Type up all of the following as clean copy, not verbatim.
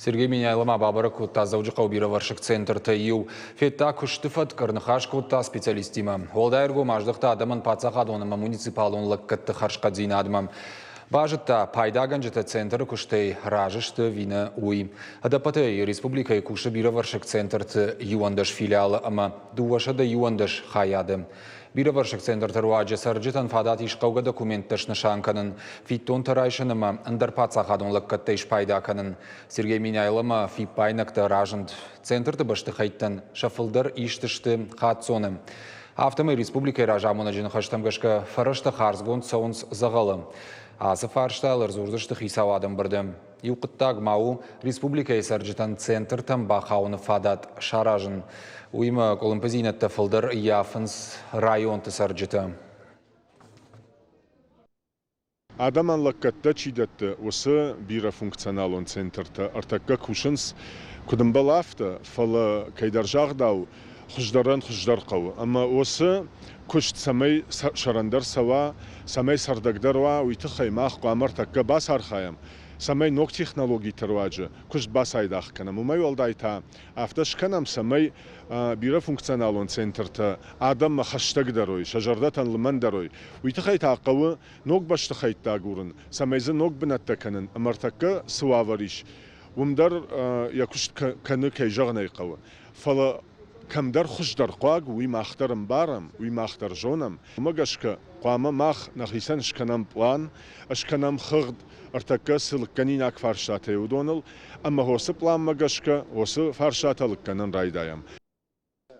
Сергей Меняйло ма бабӕрӕг кодта Дзӕуджыхъӕуы бирӕвӕрсыг центртӕй иу. Федта куысты фӕтк, ӕрныхас кодта специалисттимӕ. Уӕлдай ӕргом аздӕхта адӕмӕн паддзахадон ӕмӕ муниципалон лӕггӕдты хӕрзхъӕддзинадмӕ. Базыдта, пайдагӕнджытӕ центры куыстӕй разы сты ӕви нӕ, уый. Ӕдӕппӕтӕй республикӕйы кусы бирӕвӕрсыг центрты 11 филиалы ӕмӕ 211 хайады. Бирӕвӕрсыг центрты руаджы цӕрджытӕн фадат ис хъӕугӕ документтӕ снысан кӕнын, фиддонтӕ райсын ӕмӕ ӕндӕр паддзахадон лӕггӕдтӕй спайда кӕнын. Сергей Меняйломӕ фиппаинӕгтӕ разынд. Центрты бӕстыхӕйттӕн сӕ фылдӕр ист сты хаццоны. Афтӕмӕй республикӕйы разамонӕджы ныхӕстӕм гӕсгӕ фӕрӕзтӕ хардзгонд цӕуынц дзӕгъӕлы. Ацы фарстайыл ӕрдзурдзысты хицауады ӕмбырды. Иу хъуыддаг ма у республикӕйы цӕрджытӕн центртӕм бахауыны фадат саразын. Уыимӕ къуылымпыдзинӕдтӕ фылдӕр ӕййафынц районты цӕрджытӕ. Адӕмӕн лӕггӕдтӕ чи дӕтты, уыцы бирӕфункционалон центртӕ ӕртӕккӕ кусынц, куыд ӕмбӕлы, афтӕ, фӕлӕ, кӕйдӕр загъдау, хуыздӕрӕн хуыздӕр хъӕуы. Ӕмӕ уыцы куыст цӕмӕй сӕрӕндӕр цӕуа, цӕмӕй цӕрдӕгдӕр уа, уый тыххӕй мах хъуамӕ ӕртӕккӕ бацархайӕм, цӕмӕй ног технологиты руаджы куыст бацайдагъ кӕнӕм. Уымӕй уӕлдай та афтӕ скӕнӕм, цӕмӕй бирӕфункционалон центртӕ адӕммӕ хӕстӕгдӕр уой, сӕ зӕрдӕтӕн лымӕндӕр уой. Уый тыххӕй та хъӕуы ног бӕстыхӕйттӕ агурын, цӕмӕй дзы ног бынӕттӕ кӕнын ӕмӕ ӕртӕккӕ цы уавӕр ис, уым дӕр йӕ куыст кӕны, кӕй зӕгъын ӕй хъӕуы. Фӕлӕ кӕмдӕр хуыздӕр хъуаг, уый мах дӕр ӕмбарӕм, уый мах дӕр зонӕм. Уымӕ гӕсгӕ хъуамӕ мах нӕхицӕн скӕнӕм пълан, скӕнӕм хыгъд, ӕртӕккӕ цы лыггӕнинаг фарстатӕ уыдоныл, ӕмӕ уыцы пъланмӕ гӕсгӕ уыцы фарстатӕ лыггӕнӕн райдайӕм.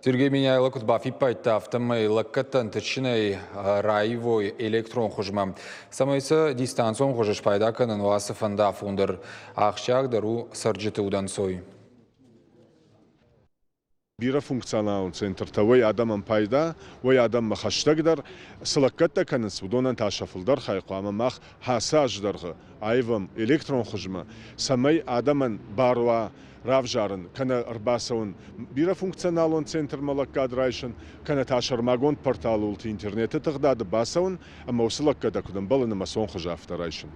Сергей Меняйло куыд бафиппайдта, афтӕмӕй лӕггӕдтӕ ӕнтыстджынӕй раивой электрон хуызмӕ, цӕмӕй сӕ дистанцион хуызы спайда кӕнын уа цыфӕнды афон дӕр. Ахсджиагдӕр у цӕрджыты удӕнцой. Бирӕфункционалон центртӕ уой адӕмӕн пайда, уой адӕммӕ хӕстӕгдӕр. Цы лӕггӕдтӕ кӕнынц, уыдонӕн та сӕ фылдӕр хай хъуамӕ мах ацы азы дӕргъы аивӕм электрон хуызмӕ, цӕмӕй адӕмӕн бар уа равзарын кӕнӕ ӕрбацӕуын бирӕфункционалон центрмӕ лӕггад райсын, кӕнӕ та сӕрмагонд порталы уылты интернеты тыгъдады бацӕуын ӕмӕ уыцы лӕггӕдтӕ куыд ӕмбӕлы нымӕцон хуызы афтӕ райсын.